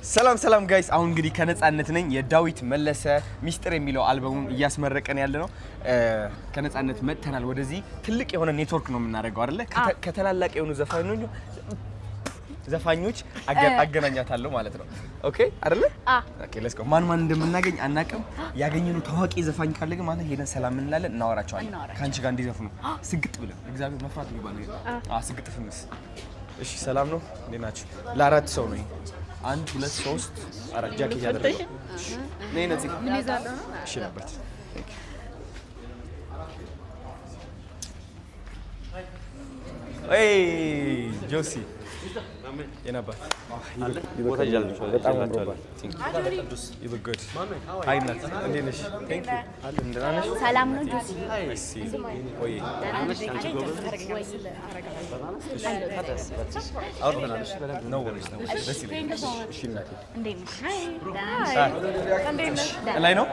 ሰላም ሰላም guys፣ አሁን እንግዲህ ከነጻነት ነኝ። የዳዊት መለሰ ሚስጥር የሚለው አልበሙን እያስመረቀን ያለ ነው። ከነጻነት መጥተናል። ወደዚህ ትልቅ የሆነ ኔትወርክ ነው የምናደርገው አይደለ? ከታላላቅ የሆኑ ዘፋኞች አገናኛታለሁ ማለት ነው። Okay አይደለ? Okay, let's go። ማን ማን እንደምናገኝ አናውቅም። ያገኘነው ታዋቂ ዘፋኝ ካለ ግን ማለት ሄደን ሰላም እንላለን፣ እናወራቸዋለን። ከአንቺ ጋር እንዲዘፍኑ ስግጥ ብለን እግዚአብሔር መፍራት የሚባል ነገር ስግጥ ፍምስ። እሺ ሰላም ነው፣ እንዴት ናችሁ? ለአራት ሰው ነው ይሄ። አንድ፣ ሁለት፣ ሶስት፣ አራት። ጃኬት ያደረገው ነይ ነፂ። እሺ ነበር። ጆሲ የኔ አባት በጣም አምሮባል። You look good. Hi እናት፣ እንዴት ነሽ? Thank you. ደህና ነሽ? ሰላም ነው ጆሲ? እሺ ቆይ። No worries, no worries. ደስ ይለኛል። እሺ እናቴ። እንዴት ነሽ? ላይ ነው።